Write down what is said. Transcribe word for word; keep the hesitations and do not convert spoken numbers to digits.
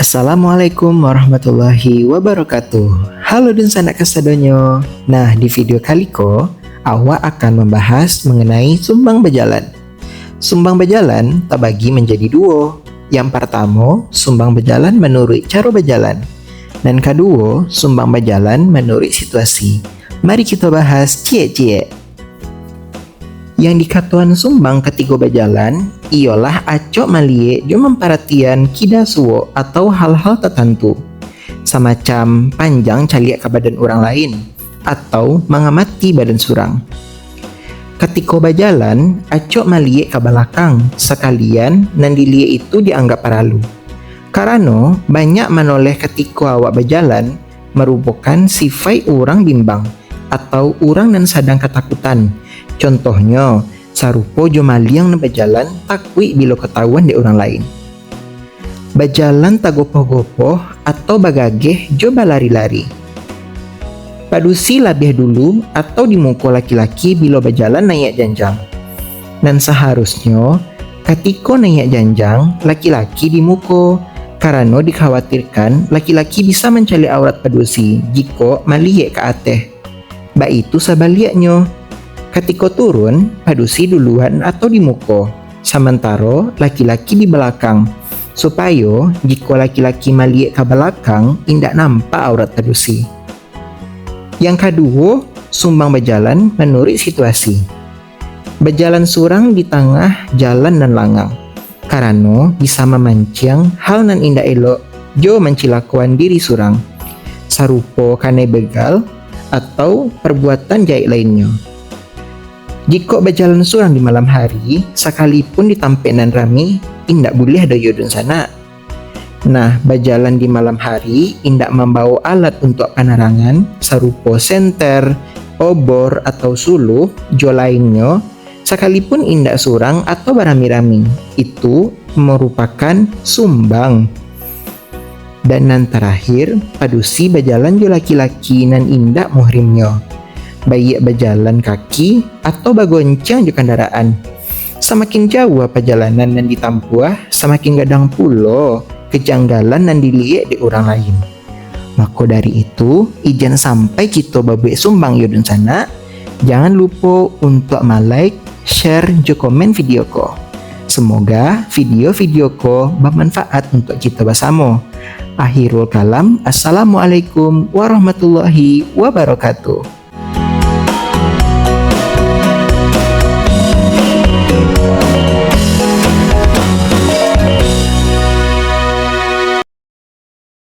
Assalamualaikum warahmatullahi wabarakatuh. Halo dunsanak kasadonyo. Nah, di video kali ko, awak akan mambahas manganai sumbang bajalan. Sumbang bajalan tabagi manjadi duo. Yang partamo, sumbang bajalan manuruik caro bajalan. Nan kaduo, sumbang bajalan manuruik situasi. Mari kito bahas ciek-ciek. Yang dikatoan sumbang katiko bajalan, iyolah acok maliek jo mamparatian kida suok atau hal-hal tatantu, samacam panjang caliak ka badan urang lain, atau mangamati badan surang. Katiko bajalan, acok maliek ka balakang, sakalian nan diliek itu dianggap paralu. Karano, banyak manoleh katiko awak bajalan, marupokan sifaik urang bimbang, atau urang nan sadang katakutan. Contohnyo, sarupo jo maliang nan bajalan takuik bilo katawuan dek urang lain. Bajalan tagopoh-gopoh atau bagageh jo balari-lari. Padusi labiah dulu atau di muko laki-laki bilo bajalan naiak janjang. Nan saharusnyo, katiko naiak janjang, laki-laki di muko, karano dikhawatirkan laki-laki bisa mancaliak aurat padusi jikok maliek ka ateh. Baitu sabaliaknyo, katiko turun, padusi duluan atau di muko, samantaro laki-laki di balakang, supayo jikok laki-laki maliek ka balakang, indak nampak aurat padusi. Yang kaduo, sumbang bajalan manuruik situasi. Bajalan surang di tangah jalan nan langang, karano bisa mamanciang hal nan indak elok jo mancilakoan diri surang, sarupo kanai begal atau parbuatan jahek lainnyo. Jikok bajalan surang di malam hari, sakalipun di tampek nan rami, indak buliah doh yo dunsanak. Nah, bajalan di malam hari indak mambawo alat untuak panarangan, sarupo senter, obor, atau suluh, jo lainnyo, sakalipun indak surang atau barami-rami, itu marupakan sumbang. Dan nan tarakhir, padusi bajalan jo laki-laki nan indak muhrimnyo, baiak bajalan kaki atau bagoncang jo kandaraan. Samakin jauah pajalanan nan ditampuah, samakin gadang pulo kejanggalan nan diliek dek urang lain. Mako dari itu, ijan sampai kito babuek sumbang yo dunsanak, jangan lupo untuak ma-like, share, jo komen video ko. Semoga video-video ko bamanfaat untuak kito basamo. Akhirul kalam, Assalamualaikum warahmatullahi wabarakatuh.